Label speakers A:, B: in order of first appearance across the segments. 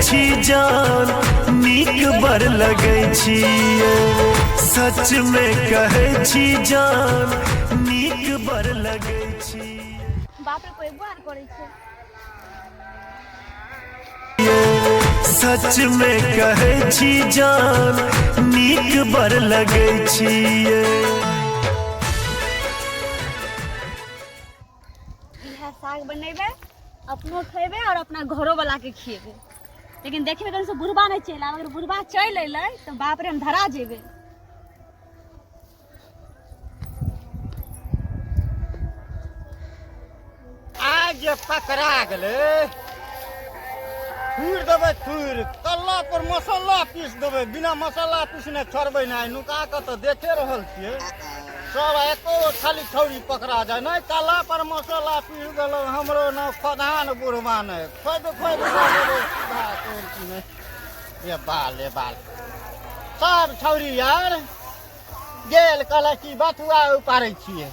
A: छी जान नीक बड़ लगै छी। सच में कहै छी जान नीक बड़ लगै छी।
B: बाप रे, कोई बार करै छै।
A: सच में कहै छी जान नीक बड़ लगै छी।
B: इएह साग बनेबै, अपनो खेबै और अपना घरो वाला के खिएबै। लेकिन देखबै कहीं से बुढ़बा नहि चलि आबै। अगर बुढ़बा चलि अयलै तऽ बाप रे, हम धरा जेबै।
C: आइ जे पकड़ा गेलै, थूरि देबै थूरि, कल्ला पर मसाला पीस देबै, बिना मसाला पीसने छोड़बै नहि। नुका कऽ तऽ देखे रहल छियै सब, एको गो खाली छौरी पकड़ा जाय नहि। कल्ला पर मसाला पीस देलक हमरो न खदान बुढ़वा नहि, खोदि खोदि कऽ देबै सीधा तोड़ की नहि। ये बाल, ये बाल सब छौरी यार गेल, कहलक कि बथुआ उपारै छियै,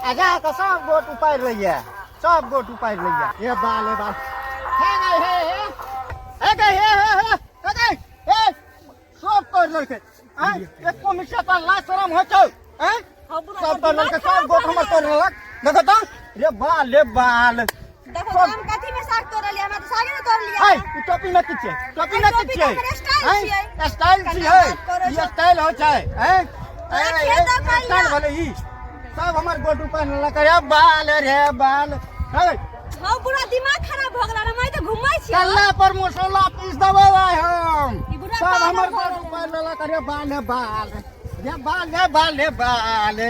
C: आ जा कऽ सब गोट उपारि लैया, सब गोट उपारि लैया। हे बाल, हे बाल, हे गै, हे हे हे गै, हे हे हे हे गै, हे सब तोड़ि लेलकै। आँय, एको मिठा पर लाज शरम होइ छौ? आँय, सब तोड़ि लेलकै, सब गोट हमर तोड़ि लेलक। देखो तऽ रे बाल, रे बाल।
B: देखो, हम कथी में साग तोड़लियै? हमरा तऽ सागे ने तोड़लियै।
C: है, ई टोपी में की छै? टोपी में की
B: टोपी
C: छै?
B: तऽ हमर स्टाइल
C: हैं?
B: छियै।
C: स्टाइल
B: कना
C: छियै।
B: बात करै
C: ई
B: छौ।
C: स्टाइल होइ छै, हैं?
B: तोरा
C: ऐ,
B: खेत
C: ऐ,
B: दऽ कऽ
C: स्टाइल
B: लिअ।
C: भेलै ई। सब हमर गोट ऊपर लेलक। रे बाल, रे बाल, है।
B: हौ बुढ़ा, दिमाग खराब भऽ गेल। हम तऽ घुमै छी।
C: कल्ला पर मसाला पीस देबै आइ हम।
B: ई बुढ़ा
C: सब
B: पागल
C: हमर
B: भऽ
C: गोट
B: गेलै।
C: ऊपर लेलक। रे बाल, रे बाल, रे बाल, रे बाल, रे बाल।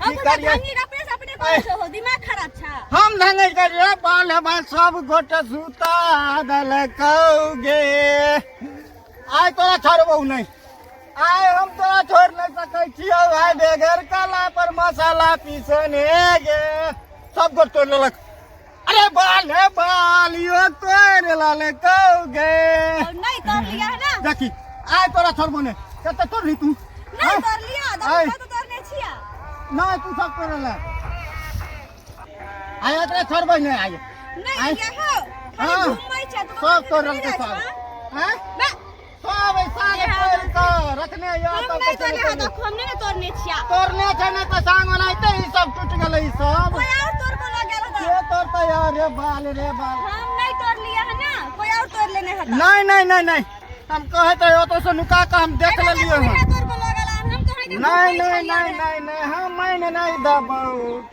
B: हम
C: की
B: बुढ़ा
C: करियै?
B: ढंगी अपने से अपने करै छौ, दिमाग खराब छा।
C: हम ढंगे करियै बाल, रे बाल, सब गोटे सुता देलकौ गे। आइ तोरा छोड़बौ नहि, आइ हम तोरा छोड़ नहि सकै छियौ आइ, बेगर कला पर मसाला पीसने गे। सब गोट तोड़ि लेलक। अरे बाल, हे बाल, यो तोड़ि लेलकौ गे।
B: और नहीं तोड़ लिया है ना?
C: देखी, आइ तोरा छोड़बौ नहि। कते तोड़ली तू?
B: नहीं
C: आँय?
B: तोड़ लिया।
C: आइ।
B: देखो, तो तोड़ने छिया।
C: नहि, तू सब तोड़ल आइ, एकरा छोड़बै नहि आइ।
B: नहीं
C: आइ।
B: लिया हो खाली।
C: हाँ।
B: घुमै छै तू।
C: सब तोड़लकै सब, आँय?
B: बे,
C: सब ऐसा
B: ये हम-
C: तोड़ि कऽ रखने यऽ।
B: हम
C: तब
B: नहीं
C: तऽ
B: तोड़ले है। देखो, हम नहीं तोड़ने छिया।
C: तोड़ने छै नहि तऽ साँग ओनाहिते ई सब टूटि गेलै ई सब।
B: कोई और तोड़ को लग गेल
C: के
B: होता।
C: तोड़तै यार? रे बाल, रे बाल।
B: हम नहीं तोड़ लिया है ना, कोई और तोड़ लेने है।
C: नहीं नहीं नहीं नहीं, हम कहैत रही ओतऽ से नुका कऽ हम देख लेलियै हन।
B: तोड़ को लग गेल, हम तो
C: नहीं नहीं नहीं नहीं नहीं, हम मानि नहि देबौ।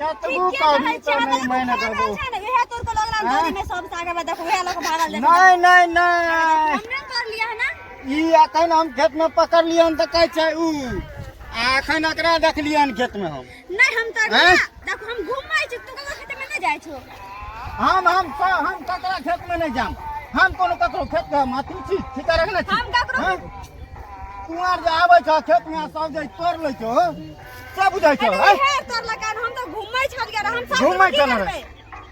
C: कतबो कहबी तऽ नहि मानि देबौ।
B: इहे तोड़ को लग गेल
C: हाँ?
B: दरी में सब साग में। देखो, उहे लोग भागल। देखो।
C: नहीं नहीं नहीं।
B: हमने तोड़ लिया है ना।
C: ई अखन हम खेत में पकड़लियन तऽ कहै छै ऊ, आ अखन एकरा देखलियन खेत में हम।
B: नहीं, हम तोड़
C: हैं?
B: लिया। देखो, हम घूमै छी, तू ककरो खेत में नहीं जाइ छो।
C: हम ककरा खेत में नहीं जाम। हम कोनो ककरो खेत के हम अथी छी, ठीका रखने छी?
B: हम ककरो-
C: हैं? तू आर जे आबै छ खेत में आ सब जे तोड़ लै छौ, सब बुझै छौ।
B: अरे
C: हैं?
B: हे तोड़ लगा, हम तो घूमै छलियै, हम सब
C: घूमै
B: की
C: छल।
B: करबै?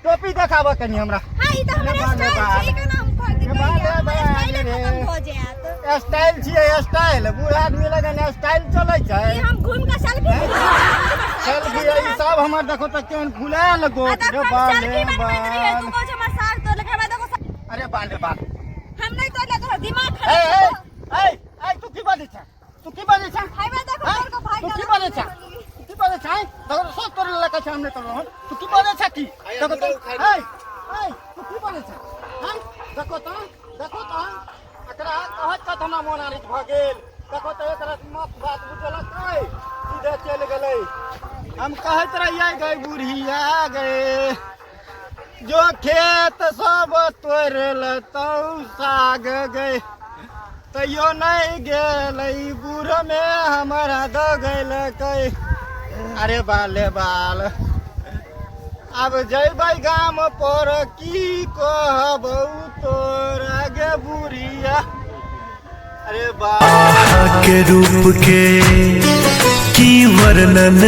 C: टोपी देखाबऽ कनि हमरा।
B: हाँ, ई तऽ हमर
C: रे बाल, रे
B: स्टाइल
C: बाल।
B: छै, ई केना हम खरीद
C: रे बाल, रे
B: हमर
C: बाल,
B: स्टाइले
C: रे।
B: खत्म भऽ जायत।
C: स्टाइल छियै स्टाइल, बूढ़ आदमी लगन स्टाइल चलै छै।
B: ई हम घूम के सेल्फी।
C: सेल्फी ई सब हमर देखो तऽ केहन फुलायल गोट। रे बाल, रे
B: सेल्फी बनबैत रहियै, तू
C: बाल।
B: कहै छ हमर साग तोड़लक। हमरा देखो।
C: अरे बाल, रे बाल।
B: हम नहीं तोड़ले, तोहर दिमाग
C: ए
B: खराब
C: ए
B: छौ।
C: ए ए, तू की बाजै छ? तू की बाजै छ?
B: हाइवे देखो,
C: हैं?
B: तोड़ के भागि
C: तू की
B: गेल।
C: बाजै छ? तू की बाजै छ? हैं? देखो तऽ सब तोड़े लगा छै, हम नहि तोड़लहुँ हन। तू की बाजै छ की? देखो तऽ, ए ए, तू की बाजै छ? हैं? देखो तऽ, देखो तऽ, एकरा कहैत कहैत हमरा मोन आरित भऽ गेल। देखो तऽ, एकरा मत बात बुझलक, सीधे चलि गेलै। हम कहैत रहियै गै बुढ़िया गै, जो खेत सब तोड़ि लेतौ साग गै, तैयो नहि गेलै, बूढ़मे हमरा दऽ गेलकै। अरे बाल, बाल, आब जैबै गाम पर, की कहबौ तोरा गे बुढ़िया? अरे बाल।
A: आहा के रूप के की वर्णन।